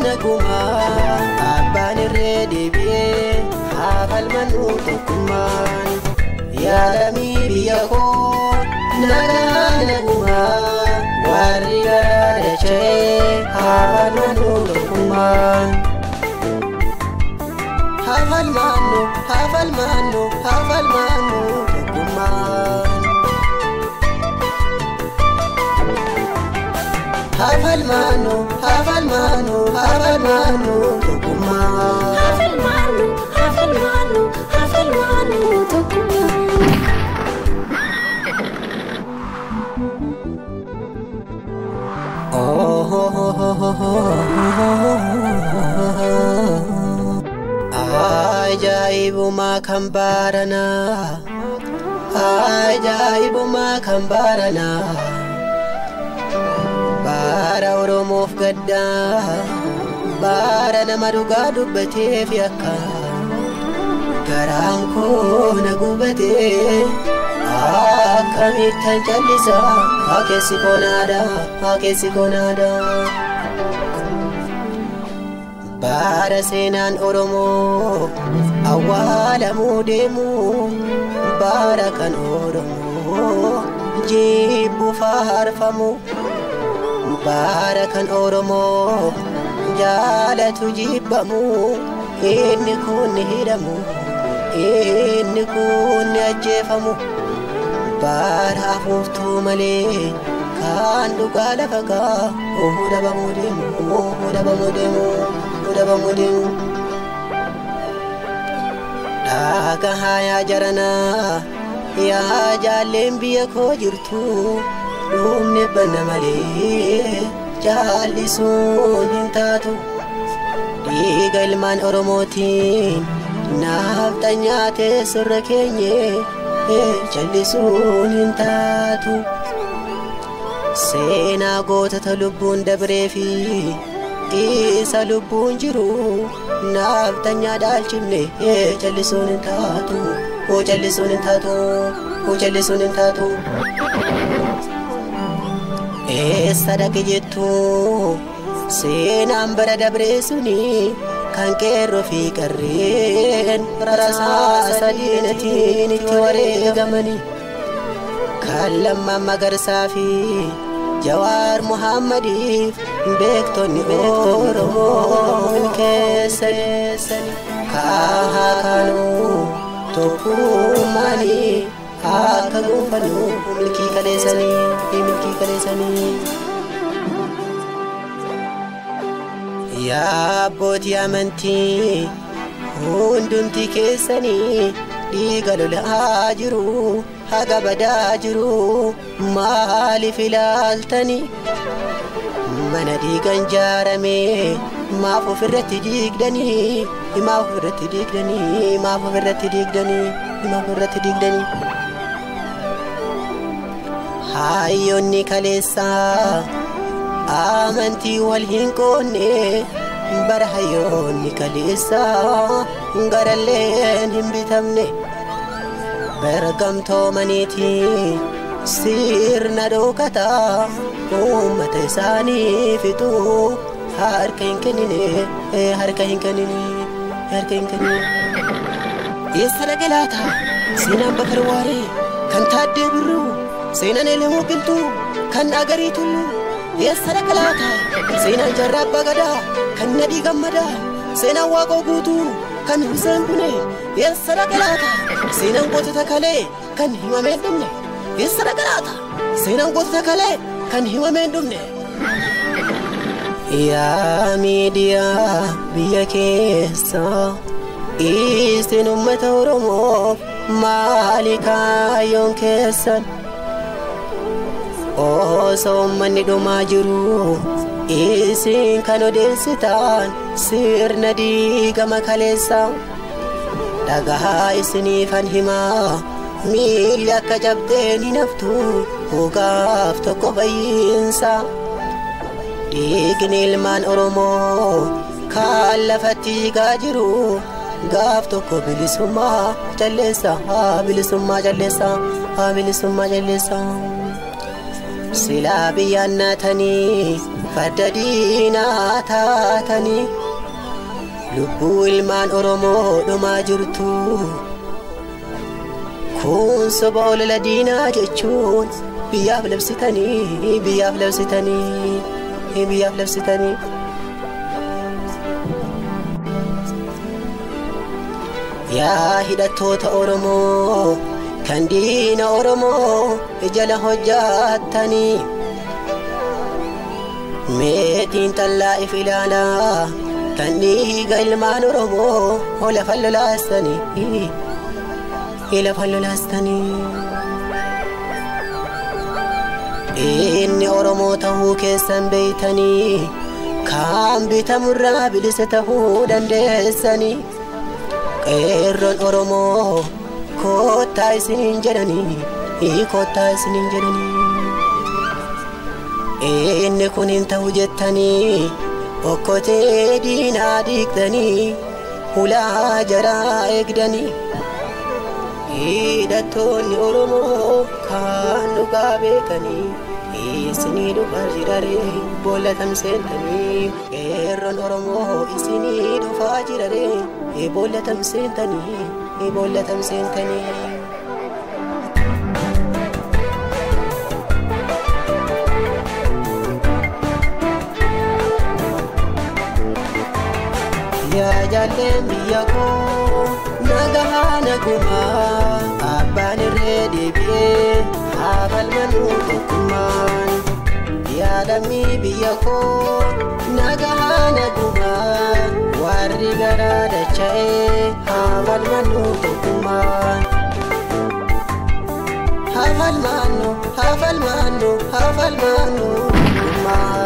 Nagumaa abbaan irree deebi'ee haa falmannu tokkummaan. Yaalamii biyya koo nagaa nagumaa warri garaa dacha'ee haa falmannu tokkummaan. Haa falmannu, haa falmannu, haa falmannu tokkummaan. Haa falmannu, haa falmannu, haa falmannu tokkummaan. Haa falmannu, haa falmannu, haa falmannu tokkummaan. Ajaa'ibumaa kan baaranaa, ajaa'ibumaa kan baaranaa, baara Oromoof gaddaa, baara nama dhugaa dubbateef yakka, garaan koo na gubatee akkamittan callisa, haa keessi koo naada, haa keessi koo naada. Baara seenaan Oromoo awwaalamuu deemu, baara kan Oromoo jibbu faarfamu, baara kan Oromoo jaalatu jibbamu, inni kun ni hidhamu, inni kun ni ajjeefamu, baara afuuftuu malee kan dhugaa lafa kaa'u dhabamuu deemu, dhabamuu deemu, dhabamuu deemu. Dhagaa yaa jaranaa, yaa jaalleen biyya koo jirtu, dhumne banna malee jaallisuun hin taatu. Dhiiga ilmaan Oromootiin naafxanyaa teessurra keenye jallisuun hin taatu. Seenaa gootota lubbuun dabree fi isa lubbuun jiru naafxanyaa dhaalchifne jallisuun hin taatu. Jallisuun hin taatu. Jallisuun hin taatu. Eessa dhaqe jettu seenaan bara dabree suni kan qeerroo fi qarreen rasaasa diinatiin itti wareegamani. Kan Lammaa Magarsaa fi Jawaar Muhammadiif beektonni Oromoo milkeessani. Kaahaa kaanuu tokkummaanii akka gonfannu milkii kaleessanii, milkii kaleessanii. Yaa abbootii amantii hundumti keessanii dhiiga lolaa jiru, haga badaa jiru maaliif ilaaltanii? Mana dhiigan jaarame maaf ofirratti diigdanii? Maaf ofirratti diigdanii? Maaf ofirratti diigdanii? Maaf ofirratti diigdanii? Hayyoonni kaleessaa amantii wal hin qoonne, bara hayyoonni kaleessaa garalleen hin bitamne. Bargamtoomaniiti sirna dhokataa uummata isaanii fixuu harka hin kennine, harka hin kennine, harka hin kennine. Eessa dhaqe laata seenaan Bakar Waaree, kan Taaddee Birruu, seenaan Elemoo Qilxuu, kan Agarii Tulluu? Eessa dhaqe laata seenaan Jaarraa Abbaa Gadaa, kan Nadhii Gammadaa, seenaan Waaqoo Guutuu, kan Huseen Bunee? Eessa dhaqe laata seenaan gootota kalee kan himamee hin dhumne? Eessa dhaqe laata seenaan gootota kalee kan himamee hin dhumne? Yaa miidiyaa biyya keessa, isin uummata Oromoof maali kaayyoon keessan? Osoo uummanni dhumaa jiru isin kan odeessitan sirna diigama kaleessa. Dhagaa isiniifan himaa, miilli akka cabdeen hin haftu hogaaf tokko fayyiinsa. Dhiigni ilmaan Oromoo kan lafatti jigaa jiru gaaf tokko bilisummaa calleessa, bilisummaa calleessa, bilisummaa calleessa. Silaa biyyaan naatanii Farda diinaa taatanii lubbuu ilmaan Oromoo dhumaa jirtu. Kun soba olola diinaa jechuun biyyaaf labsitanii, biyyaaf labsitanii, biyyaaf labsitanii. Yaa hidhattoota Oromoo kan diina Oromoo jala hojjattanii, meetiin xallaa if ilaalaa kan dhiiga ilmaan Oromoo lafa lolaastanii, lafa lolaastanii. Inni Oromoo tahuu keessan beeytanii kan bitamurraa bilisa tahuu dandeessanii, qeerroon Oromoo koottaa isiniin jedhanii, koottaa isiniin jedhanii. Inni kun hin ta'u jettanii okkotee diinaa diigdanii hulaa jaraa eegdanii. Hidhattoonni Oromoo kan dhugaa beekanii isinii dhufaa jiraree boolla tamseentanii. Qeerroon Oromoo isinii dhufaa jiraree boolla tamseentanii, boolla tamseentanii. Yaa jaalleen biyya koo, nagahaa nagumaa, abbaan irree deebi'ee haa falmanuu tokkummaan. Yaa lammii biyya koo, nagahaa nagumaa, warri garaa dacha'ee haa falmanuu tokkummaan. Haa falmannu, haa falmannu, haa falmannu tokkummaan.